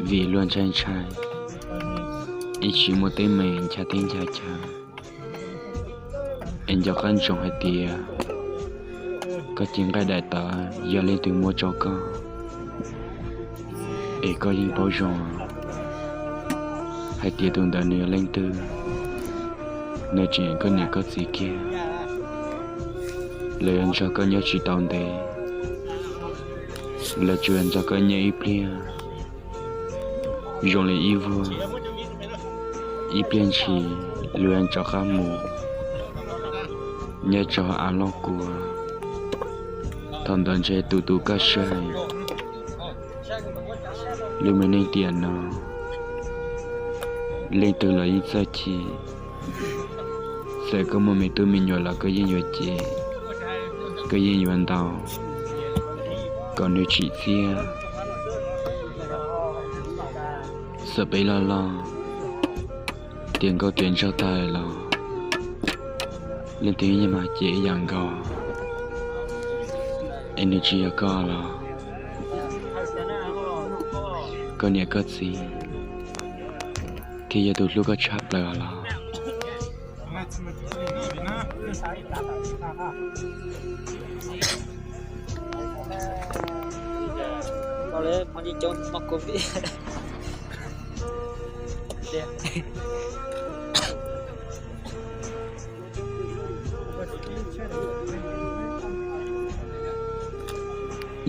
Vim luag ntshai ntshai, ib tsis muaj teeb meem ncha teb ncha chaw, es nco qab ntsoov hais tias koj cev nqaij daim tawv yog leej twg muab rau koj, es koj yeej paub zoo hais tias tus ntawd nws yog leej twg. Nws tseem koj niam koj txiv kiag, lawv yuav nrog koj nyob tsis tau ntev, lawv tsuas nrog koj nyob ib pliag, zoo li ib vuag, ib pliag ntshis luag yuav rov qab mus nyob rau av loj kua. Thaum ntawd ntshe tus tu koj sawv, lub me neej tiam no leej twg los yeej txawj chim. Txawm koj muaj me tub me nyuam los koj yeej yuav cem, koj yeej yuav ntaus kom nws tsim txiaj. Txawm peb loj loj tiav nkauj tiav nraug tag los leej twg yeej mag cem ib yam nkaus, es nws tsis yog koj los koj niam koj txiv thiaj yog tus hlub koj tshaj plaws los.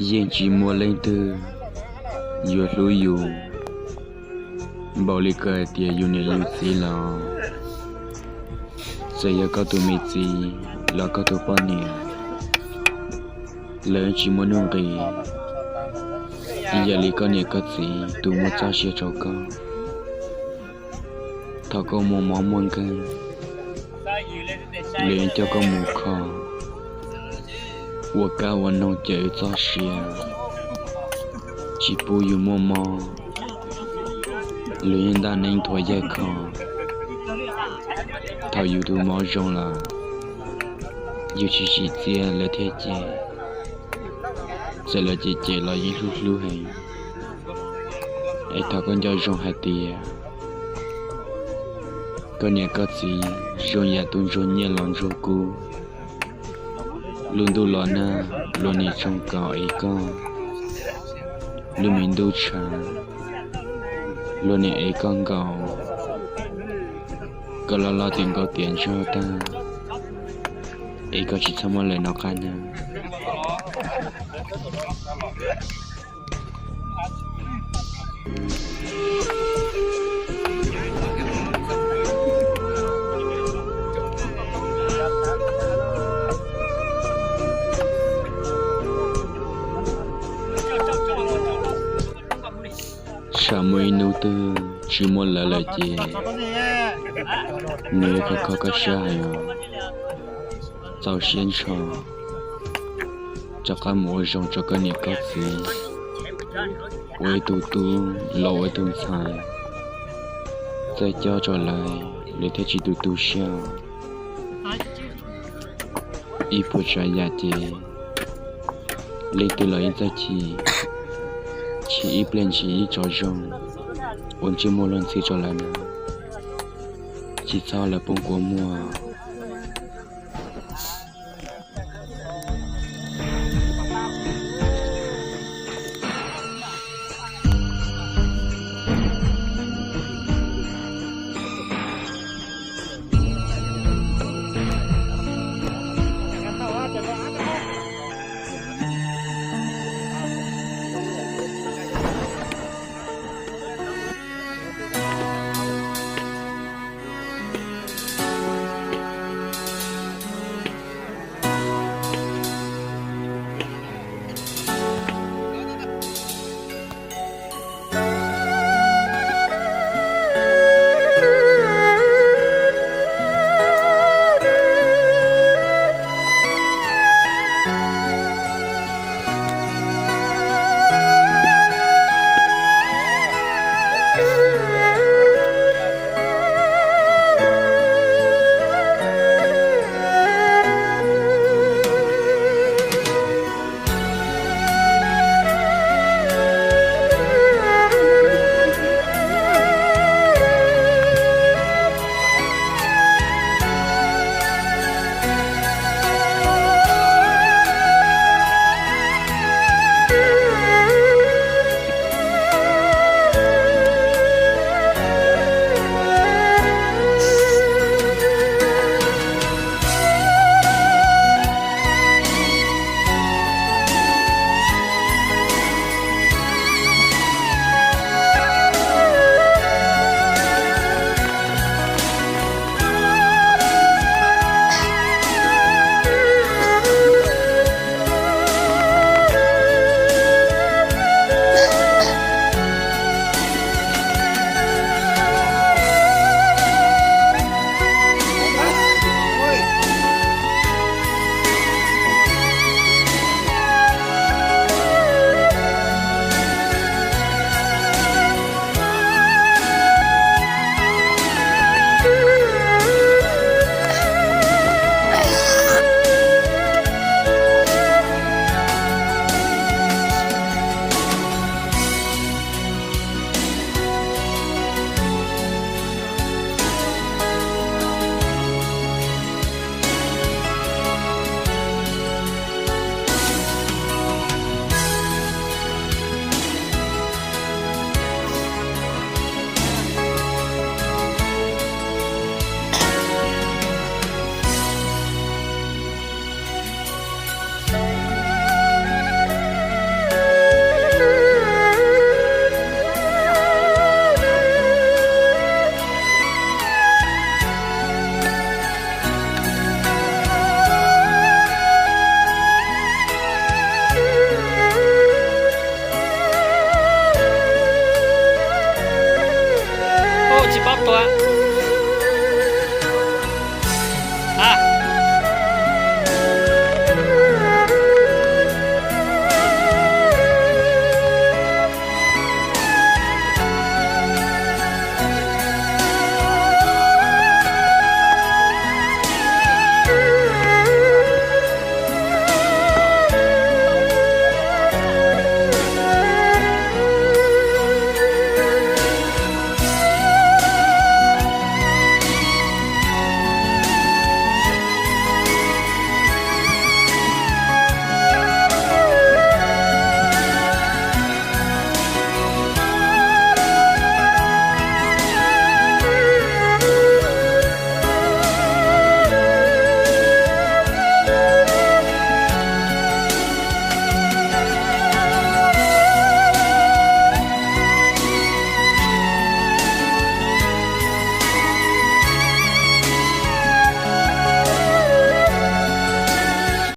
Yeej tsis muaj leej twg yuav hlub yus npaum li kawg hais tias yus niam yus txiv los, txawm yog koj tus me txiv los koj tus poj niam, lawv tsis muaj nuj nqis ib yam li koj niam koj txiv tus muaj txoj sia rau koj. Thaum koj muaj mob muaj nkeeg, lawv coj koj mus kho, ua kab ua noog cawm txoj sia, tsis pub yus muaj mob, lawv yeej ntaj neeb thuav yaig kho. Thaum yus tus mob zoo lawm, yus tsis tsim txiaj lawv thiaj cem, txawm lawv cem cem los yeej hlub hlub heev. Es thov koj nco zoo hais tias koj niam koj txiv zoo yam tus ntsuag nyiaj los ntsuag kub. Lub ntuj los nag luag nim tsoog kaus ev koj, lub me ntuj tshav luag nim ev koj nkaus. Koj loj loj tiav nkauj tiav nraug tag, es koj tsis txhob muab lawv nov qab neeg. Tsam muaj ib hnub twg tsis muaj lawv lawm ces nws yuav kho kho koj siab heev os. Txaus siab ntso, rov qab mus ua zoo rau koj niam koj txiv, ua ib tug tub los ua ib tug ntxhais txawj cob rau lawv, lawv thiaj tsis tu tu siab. Ib puas tsav yam ces leej twg los yeej txawj chim, chim ib pliag ntshis ib tsob zoo, ua ntsej muag luag ntxhi rau lawv na, tsis txhob lawv poob kua muag. Tsis paub tua.